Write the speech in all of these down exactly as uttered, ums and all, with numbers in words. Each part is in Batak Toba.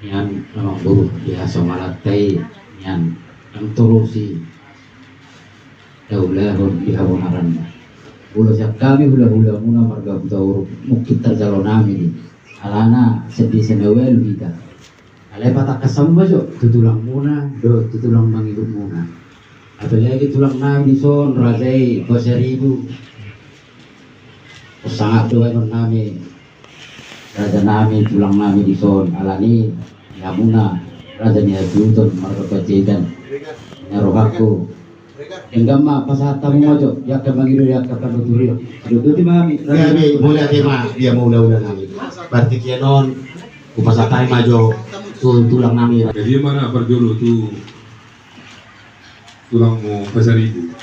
Nian amangboru di hasongalan ta i, nian dang torusi daulahon di habonaranna. Molo sian hami hulahulamuna marga Hutauruk, mungkin tarjalo nami do i. Alana sian desa na ualu hita. Alai patangkas hamu ma jo tu tulangmuna dohot tu tulang mangihutmuna. Apalagi tulang nami dison, raja i Pasaribu. Sangap do baenon nami, raja nami, tulang nami dison, alani hamuna raja ni hatututon marga Panjaitan. Na rohangku, denggan ma pasahat hamu ma jo di angka mangido, di angka panuturi on. Dodoti ma hami. Gabe, mauliate ma di hamu hulahula nami. Partingkian on hupasahat hami ma jo tu tulang nami. Jadi ma na parjolo tu tulangmu Pasaribu,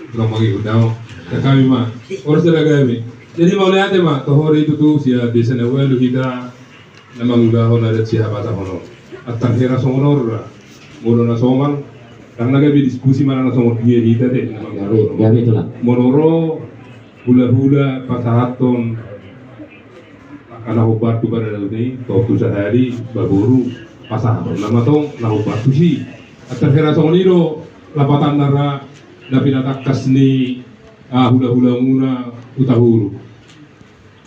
tulang mangihut, dao. Hami ma, horas sada gabe. Jadi mauliate ma, toho do i tutu sian desa na ualu hita na mangulahon adat sihabatahon on. Antar hera songon on ra, molo na somal, karena gabe diskusi manang na songon dia hita te na mangulahon. Gabe tulang. Molo ro hulahula pasahathon angka na hombar tu barada i, tong tu sahali baboru pasahathon nama tong na hombar tusi. Antar hera songon i do lapatanna ra na pinatangkas ni, ah, hulahulamuna Hutauruk.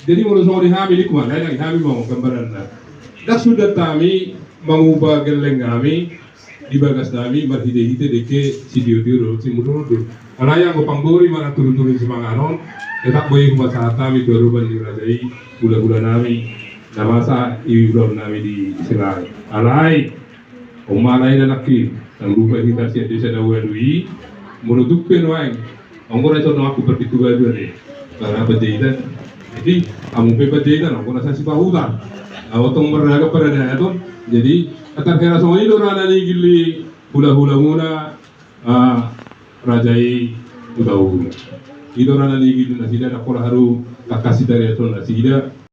Jadi molo songon i hami, ningku ma, lae nang hami ma on gambaranna. Dang suda hami manguba gelleng hami di bagas nami marhitehite dengke sitiotio dohot simundurundur. Alai anggo panggori manang turunturun simanganon, tetap boi hupasahat hami tu adopan ni raja i hulahula nami na masa i ulaon nami di Sirae. Alai on ma alai na nangkin, dang lupa hita sian desa na ualu i, molo tung pe nuaeng, anggo na ison nangkin parpintu baduan i, bara Panjaitan. Jadi hamu pe Panjaitan, anggo na sasi pahutan, ahu tong marragam paradaton. Jadi antar hera songon i do ra na nigil ni hulahulamuna, ah, raja i Hutauruk. I do ra na nigil nasida, dang pola haru tangkas sitariashon nasida.